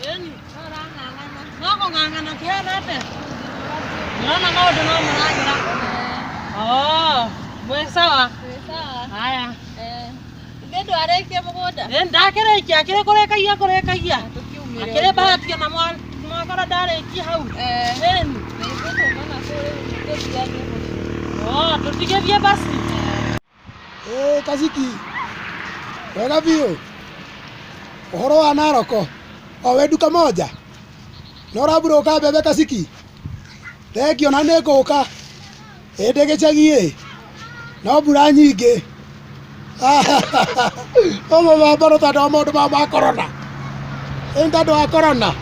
Ĩni. No kũng'ang'ana kĩhana atĩa? Ndĩrona maũndũ no maragĩra. Oh, mwĩ sawa? Haya. Ithe ndwarĩkia mũgũnda? Ĩ ndakĩrĩkia, akĩrĩ kũrĩkagia kũrĩkagia. Tũkiumire. Akĩrĩ bahati ona mwakora ndarĩkia hau. Ĩni. Na ithuĩ twauma na kũu rĩu tũthianie mũciĩ. Oh, tũtigĩthiĩ basi. Ĩĩ Kaciki, wega biũ. Ũhoro wa Naroko, o wĩ nduka moja? Nĩ ũramburũka mbembe Kaciki? Thengiũ na nĩ ngũka. Ĩ ndĩ gĩcagi ĩ, no mbura nyingĩ. Ũguo mambaro tondũ wa maũndũ maya ma corona. Ĩ nĩ tondũ wa corona?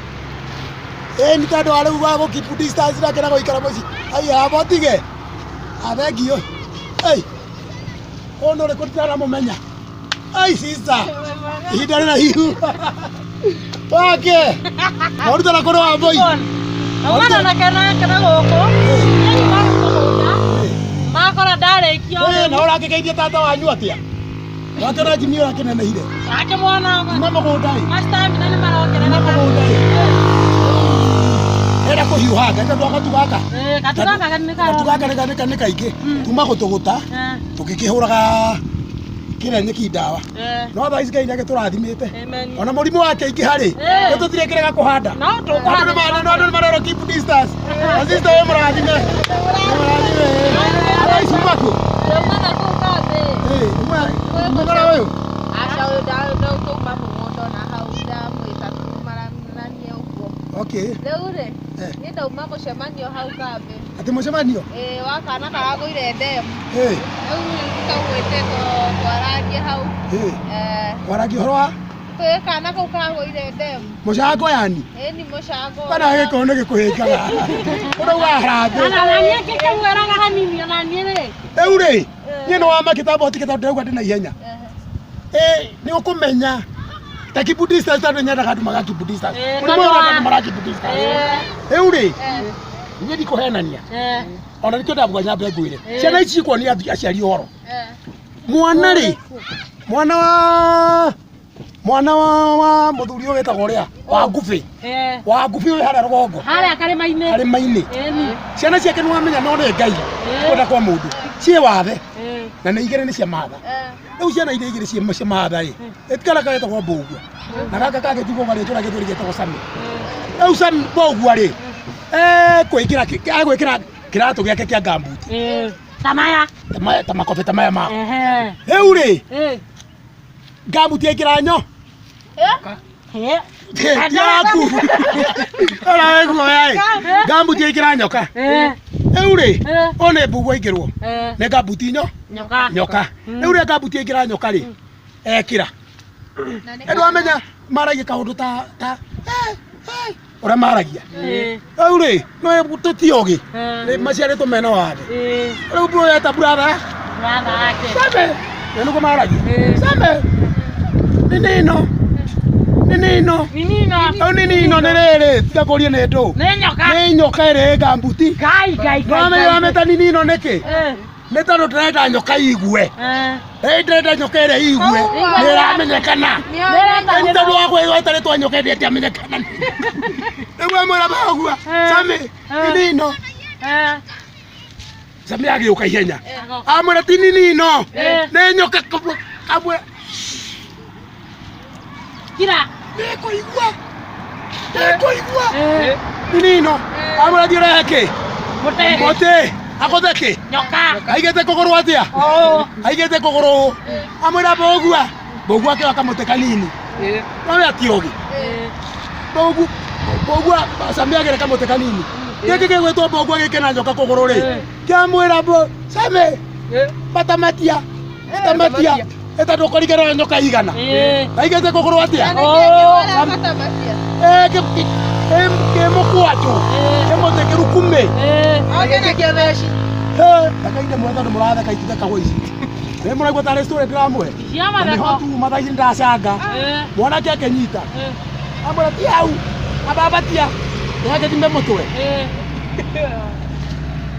Ĩ nĩ tondũ wa rĩu wa gũ keep distance na kĩrĩa gũikara mũciĩ. Haiya amba ũtige. Thengiũ. Ei. Ũyũ nĩ ũrĩkũ nditaramũmenya? Ai sister. Ihinda rĩraihu. Wake. Warutana kũrĩ wa mbũi. Aumana na kena kena gũkũ. Nyuma mũgũnda. Makora ndarĩkia Ĩ, na ũrakĩgeithia tata wanyu atĩa? Wakĩona Jimmy ũrakĩnenehire. Akĩmwona Kuma mũgũnda ĩ. mastamina nĩ marongerereka. Kuma mũgũnda ĩ. Enda kũhiũhanga, enda twagatu gaka. Ĩ, gatu gaka nĩ Gatu gaka nĩ kaingĩ. Tuma gũtũgũta. Tũgĩkĩhũraga kĩrĩa nyeki ndawa. No thaa ici Ngai nĩagĩtũrathimĩte. Amen. Ona mũrimũ wakĩingĩha rĩ, Eh. nĩ tũtirĩkĩrega kũhanda. No tũkũhanda. Andũ nĩ marerwo keep distance. Na sister wĩ mũrathime. Wĩ mũrathime. Thaa ici uuma kũ? Twauma na kũu kambĩ. Ĩ, mũmera ũyũ? Aca ũyũ twauma mũgũnda ona hau ndamwĩta tumaranie ũguo. Okay. Rĩu rĩ, Eh. niĩ ndauma mũcemanio hau kambĩ. Atĩ mũcemanio? Ĩĩ wa kana karagũire ndemu. Ĩ, Rĩu tũgwĩte twarangie hau. ĩ. Eh, Waragia ũhoro wa twĩ kana kau kagũire ndemu. mũcango yani? Ĩni mũcango. Kana gĩkũyũ nĩ gĩkũhĩngaga. Ũrauga harambĩ. Ona naniĩ ngĩkĩmwĩraga hanini ona niĩ rĩ. Rĩu rĩ, niĩ nĩ wama kĩtambo ti kĩtambo ndĩrauga ndĩ na ihenya. Ĩ, nĩ ũkũmenya ta keep distance tondũ nyendaga andũ maga keep distance. Ĩ, Mũrimũ tondũ ũyũ wa- ũrenda andũ mara keep distance. Rĩu rĩ, niĩ ndikũhenania. Ona nĩkĩo ndavuga nyambe ngwĩre. Ciana ici ikuonia aciari ũhoro. Mwana rĩ, mwana wa mwana wa wa mũthuri ũyũ wĩtagwo ũrĩa wa ngubĩ wa ngubĩ ũyũ harĩa rũgongo Harĩa karĩma-inĩ. karĩma-inĩ Ĩni. ciana ciake nĩ wamenya no nĩ ngai kwenda kwa mũndũ ciĩ wathe na nĩ igĩrĩ nĩ cia matha rĩu ciana iria igĩrĩ ciĩ cia matha rĩ ĩtikana kagetagwo mbũgua na gaka kangĩ tigwo garĩtwo na gĩthweri getagwo sami rĩu sami mbũgua rĩ ekũingĩra egwĩkĩra kĩratũ gĩake kĩa ngambuti Ta maya. ta maya- ta makobe ta maya mako Ehe. rĩu rĩ Ĩ. ngambuti aingĩra nyo Ĩ. ti yaku ora wĩguoya ĩ ngambuti aingĩra nyoka Ĩ. rĩu rĩ Ĩ. ũyũ nĩ mbũgua aingĩrwo Ĩ. nĩ ngambuti nyo Nyoka. nyoka rĩu rĩ ngambuti aingĩra nyoka rĩ ekĩra ĩ wamenya maragia kaũndũ ta ta eh, eh, ũrĩa maragia Ĩ. rĩu rĩ no tũtiogĩ Ĩ. maciarĩtwo mena wathe Ĩ. rĩu mbũyũ eta brother Brother wake. same nĩ nĩguo maragia Ĩ. same nĩ nĩno nĩ nĩno Nĩ nino. rĩu nĩ nĩno nĩ rĩrĩ tiga kũria nĩ ndũ Nĩ nyoka. nĩ nyoka ĩrĩ ngambuti Ngai ngai ngai. wamenya wameta nĩ nĩno nĩkĩ Ĩ. nĩ tondũ ndĩrenda nyoka igue Ĩ. ĩ ndĩrenda nyoka ĩrĩa igue nĩ ĩramenyekana nĩ tondũ wa kwĩgweta rĩtwa nyoka ĩrĩa ĩtiamenyekana rĩu amwĩra bagua sami nĩ nĩno Ĩ. sami agĩũka ihenya amwĩra ti nĩnĩno nĩ nyoka amwĩra Kira. nĩkũigua nĩkũigua Ĩ. nĩnĩno amwĩra thiĩ ũrehe kĩ Mũtĩ. mũtĩ akũthe kĩ Nyoka. aigĩte kũgũrũ atĩa Oh. aigĩte kũgũrũ ũũ amwĩra mbũgua mbũgua akĩoya kamũtĩ kanini nowe atiogi mbũgu mbũgua sami agĩre kamũtĩ kanini gĩkĩ gĩgwĩtwo mbũgua gĩkĩ na nyoka kũgũrũ rĩ kĩamwĩra mbũ sami matamatia matamatia ĩtondũ ũkũringana na nyoka igana Ĩ. aigĩte kũgũrũ atĩa Matamatia. Ĩ, kĩ mũkwanjũ kĩmũtĩ kĩrukumĩ Ĩ. Oke na kĩobeshi. thakainde mwe tondũ mũratheka itithekagwo ici nĩ mũraigua tarĩ story ndĩramũhe Cia na nĩho matheko. tuma thaa ici ndacanga Ĩ. mwanake akĩnyita Ĩ. amwĩra ti hau ambabatia nĩagĩthime mũtwe Ĩ.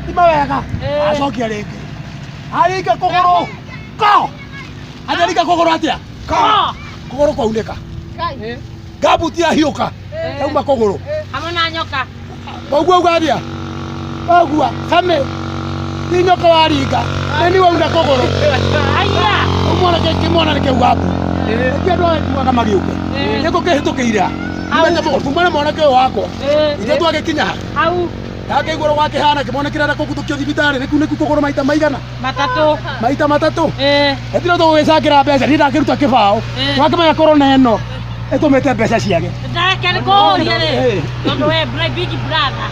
thima wega Ĩ. acokia rĩngĩ aringa kũgũrũ ko atĩ aringa kũgũrũ atĩa ko kũgũrũ kwaunĩka Ngai. ngambuti yahiũka Yauma kũgũrũ. Hamwe na nyoka. Ũguo uga atĩa? Ũguo, Sami, ti nyoka waringa, nĩ niĩ wauna kũgũrũ. Haiya. Ũmwana kĩmwana nĩ kĩauga mbu. Nĩkĩo andũ aya tugaga magĩũke. Nĩkũ kĩhĩtũkĩire. Tumĩte mũgũrũ, tuma na mwanake ũyũ wakwa. Ithuĩ twagĩkinya ha? Hau. Ndakĩigua ũrĩa gwakĩhana kĩmwana kĩrenda kũguthũkio thibitarĩ nĩku nĩku kũgũrũ maita maigana? Matatũ. Maita matatũ. Eh. Ĩtiro tũgũgĩcangĩra mbeca, niĩ ndakĩruta kĩbaũ. Twakĩmenya korona ĩno ĩtũmĩte mbeca ciage. Ndareke nĩkũũrie rĩ. Tondũ we big brother.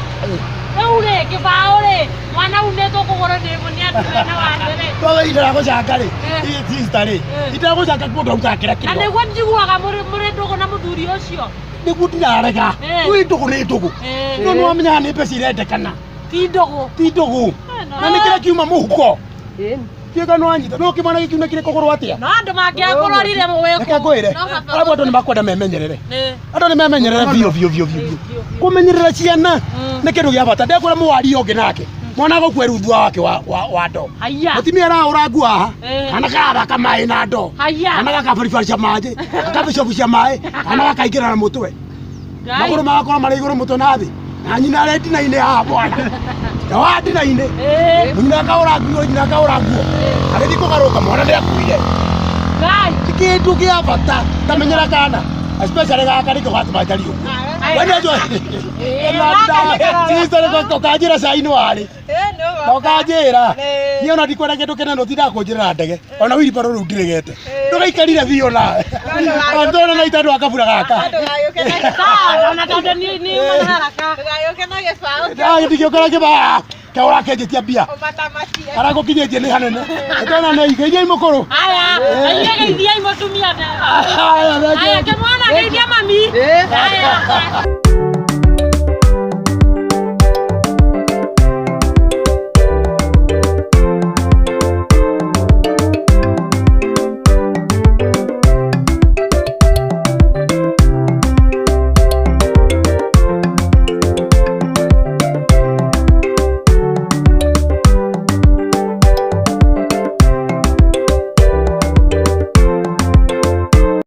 Rĩu rĩ kĩbaũ rĩ mwana unĩtwo kũgũrũ nĩ nĩ andũ mena wathe rĩ. Twawe indĩra gũcanga rĩ, Eh. sister rĩ, Eh. indĩra gũcanga mũndũ arutaga kĩrĩa Na kĩrĩ ho. nĩguo njiguaga mũrĩ mũrĩ ndũgũ na mũthuri ũcio. Nĩguo ndirarega. Eh. Rĩu ndũgũ nĩ ndũgũ. Eh. No nĩwamenyaga nĩ mbeca irendekana. Ti ndũgũ. Ti ndũgũ. Na nĩ kĩrĩa kiuma mũhuko. Kĩga nĩwanyita. No kĩmwana gĩkiuna kĩrĩ kũgũrũ atĩa? No andũ mangĩakũrorire Reke wĩkũ. ngwĩre. No haba Arabu andũ nĩmakwenda memenyerere. Nĩ. Andũ nĩmemenyerere biũ biũ biũ biũ biũ. Kũmenyerera ciana nĩ kĩndũ gĩa bata. Ndekwĩra mũwaria ũngĩ nake. Mwana agũkua ruthua wake wa wa wa ndoo. Haiya. Mũtumia arahũra nguo haha. Eh. Kana karathaka maĩ na ndoo. Haiya. Kana gakabaribaria maĩ, gakabicabucia maĩ, kana gakaingĩra na mũtwe. Ngai. Magũrũ magakorwo marĩ igũrũ mũtwe na thĩ. Na nyina arĩ ndina-inĩ haha bwana. Na wa ndina-inĩ. Eh. Nyina akahũra nguo, nyina akahũra nguo. Agĩthiĩ kũgarũrũka mwana nĩ akuire. Ngai. Ti kĩndũ gĩa bata tamenyera kana especially gaka nĩkĩo gatũma njarie ũguo. We nĩnjũĩ. Sister ũkanjĩra cai-inĩ warĩ. Na ũkanjĩra. Niĩ ona ndikwenda kĩndũ kĩnene ũtindaga kũnjĩrĩra ndege. Ona wheelbarrow rĩu ndirĩgete. Ndũgaikarire biũ nawe. Ndona na itandũ akabura gaka. Ndũgagĩũke na Sawa, ona tondũ nĩ nĩ uma na haraka. ndũgagĩũke na gĩbaũ Ndingĩũka na kĩbaa. Kaũrakenjetia mbia. ũmatamakie. Arakũkinyĩtie nĩ hanene. Ndona nĩ igeithia mũkũrũ. Haya, inyuĩ geithiai mũtumia. Haya, Haya, thank you. kĩmwana geithia mami. Haya.